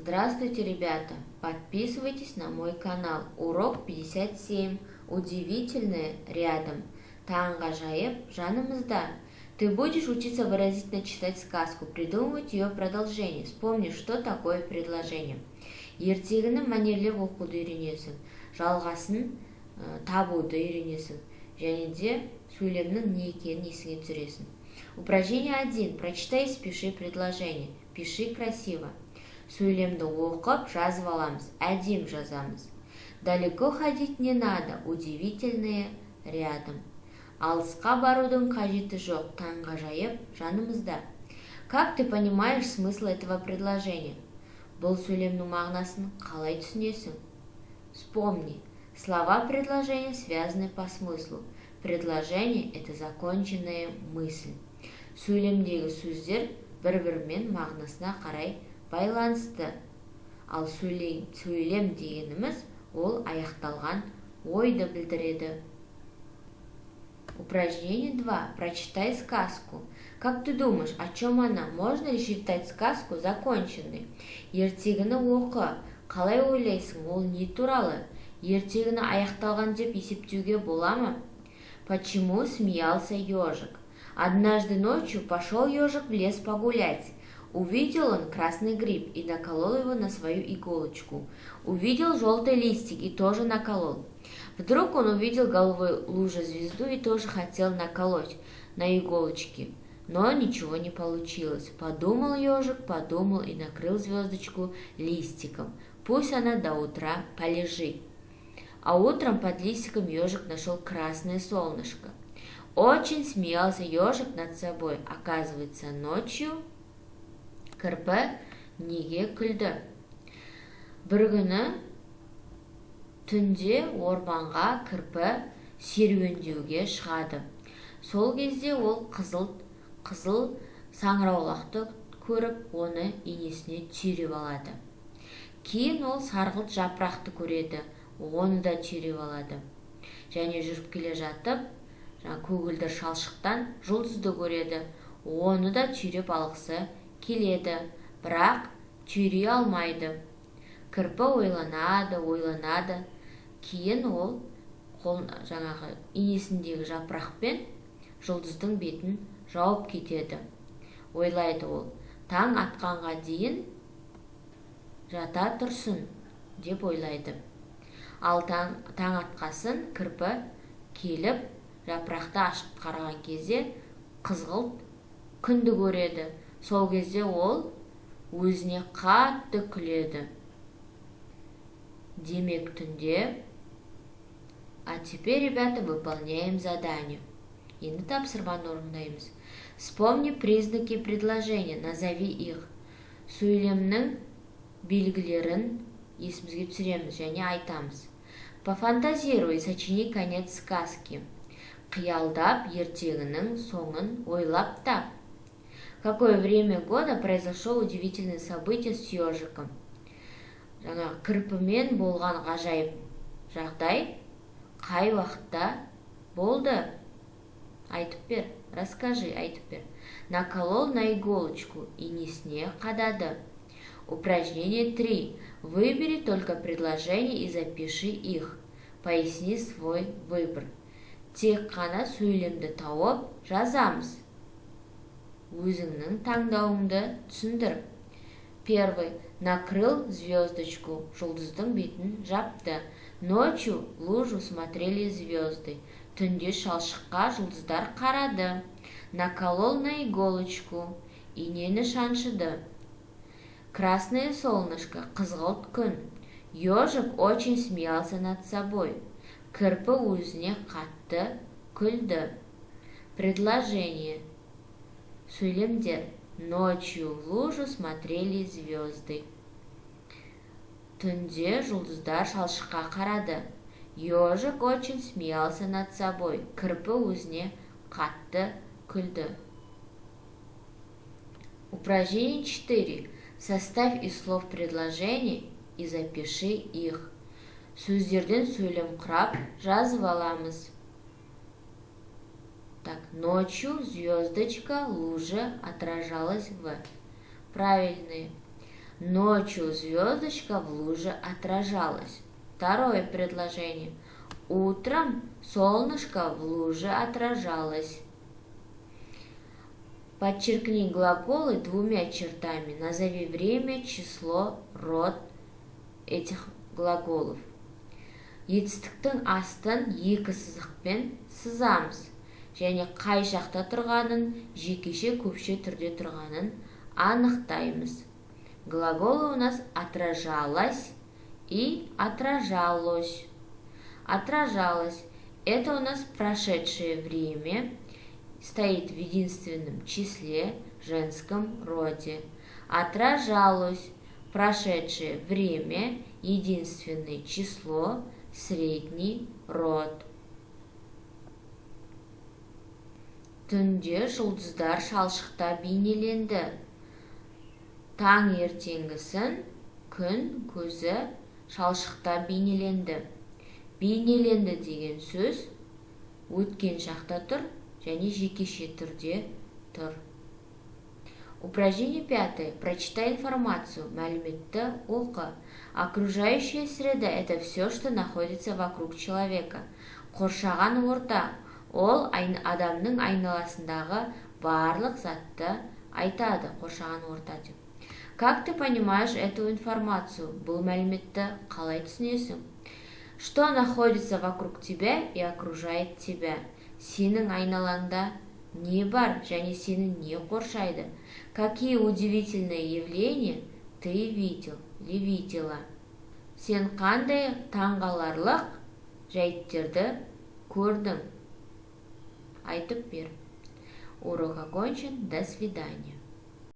Здравствуйте, ребята! Подписывайтесь на мой канал. Урок 57. Удивительное рядом. Таңғажайып жанымызда. Ты будешь учиться выразительно читать сказку, придумывать ее продолжение. Вспомни, что такое предложение. Ертегіні мәнерлеп оқуды үйренесің, жалғасын табуды үйренесің және де сөйлемнің не екенін есіңе түсіресің. Упражнение 1. Прочитай и спиши предложение. Пиши красиво. Сөйлемді оқып, жазып аламыз, әдемі жазамыз. Далеко ходить не надо, удивительное рядом. Алысқа барудың қажеті жоқ, таңғажайып жанымызда. Как ты понимаешь смысл этого предложения? Бұл сөйлемнің мағынасын қалай түсінесің? Вспомни, слова предложения связаны по смыслу. Предложение – это законченная мысль. Сөйлемдегі сөздер бір-бірімен мағынасына қарай байланысты. Ал сөйлем дегеніміз ол аяқталған ойды білдіреді. Упражнение 2. Прочитай сказку. Как ты думаешь, о чем она? Можно ли считать сказку законченной? Ертегіні оқы. Қалай ойлайсың, ол не туралы? Ертегіні аяқталған деп есептеуге бола ма? Почему смеялся ежик? Однажды ночью пошел ежик в лес погулять. Увидел он красный гриб и наколол его на свою иголочку. Увидел желтый листик и тоже наколол. Вдруг он увидел голубой луже звезду и тоже хотел наколоть на иголочке. Но ничего не получилось. Подумал ежик, подумал и накрыл звездочку листиком. Пусть она до утра полежит. А утром под листиком ежик нашел красное солнышко. Очень смеялся ежик над собой. Оказывается, ночью. Кірпі неге күлді? Бір күні түнде орманға кірпі серуендеуге шығады. Сол кезде ол қызыл саңырауқұлақты көріп, оны инесіне түйреп алады. Кейін ол сарғылт жапырақты көреді, оны да түйреп алады. Және жүріп келе жатып, жаңа көгілдір шалшықтан жұлдызды көреді, оны да түйреп алғысы келеді, бірақ түйрей алмайды. Кірпі ойланады, ойланады. Кейін ол қол жаңағы инесіндегі жапырақпен жұлдыздың бетін жауып кетеді. Ойлайды ол, таң атқанға дейін жата тұрсын деп ойлайды. Ал таң атқасын кірпі келіп, жапырақты ашып қараған кезде қызғылт күнді көреді. Сол кезде ол өзіне қатты күледі. Демек, түнде. А теперь, ребята, выполняем задание. Енді тапсырманы орындаймыз. Вспомни признаки предложения, назови их. Сөйлемнің белгілерін есімізге түсіреміз және айтамыз. Пофантазируй, сочини конец сказки. Қиялдап, ертегінің соңын ойлап тап. Какое время года произошло удивительное событие с ежиком? Жаңағы кірпімен болған ғажайып жағдай қай уақытта болды? Айтып бер, расскажи, айтып бер. Наколол на иголочку, инесіне қадады. Упражнение 3. Выбери только предложение и запиши их. Поясни свой выбор. Тек қана сөйлемді тауып жазамыз. Өзіңнің таңдауыңды түсіндір. Первый. Накрыл звездочку. Жұлдыздың бетін жапты. Ночью в лужу смотрели звезды. Түнде шалшыққа жұлдыздар қарады. Наколол на иголочку. Инені шаншыды. Красное солнышко. Қызғылт күн. Ежик очень смеялся над собой. Кірпі өзіне қатты күлді. Предложение. Сөйлемдер. Ночью в лужу смотрели звезды. Түнде жұлдыздар шалшыққа қарады. Ежик очень смеялся над собой. Кірпі өзіне қатты күлді. Упражнение 4. Составь из слов предложение и запиши их. Сөздерден сөйлем құрап, жазып аламыз. Так, ночью звездочка луже отражалась в. Правильные. Ночью звездочка в луже отражалась. Второе предложение. Утром солнышко в луже отражалось. Подчеркни глаголы двумя чертами. Назови время, число, род этих глаголов. Етістіктің астын екі сызықпен сызамыз және қай шақта тұрғанын, жекеше, көпше түрде тұрғанын анықтаймыз. Глаголы у нас отражалась и отражалось. Отражалось – это у нас прошедшее время, стоит в единственном числе, женском роде. Отражалось – прошедшее время, единственное число, средний род. Түнде жұлдыздар шалшықта бейнеленді. Таңертеңгісін күн көзі шалшықта бейнеленді. Бейнеленді деген сөз өткен шақта тұр және жекеше түрде тұр. Упражнение пятое. Прочитай информацию. Мәліметті оқы. Окружающая среда – это все, что находится вокруг человека. Қоршаған орта – ол адамның айналасындағы барлық затты айтады, қоршаған орта деп. Как ты понимаешь эту информацию? Бұл мәліметті қалай түсінесің? Что находится вокруг тебя и окружает тебя? Сенің айналаңда не бар және сені не қоршайды? Какие удивительные явления ты видел или видела? Сен қандай таңғаларлық жайттерді көрдің? Айтып бер. Урок окончен. До свидания.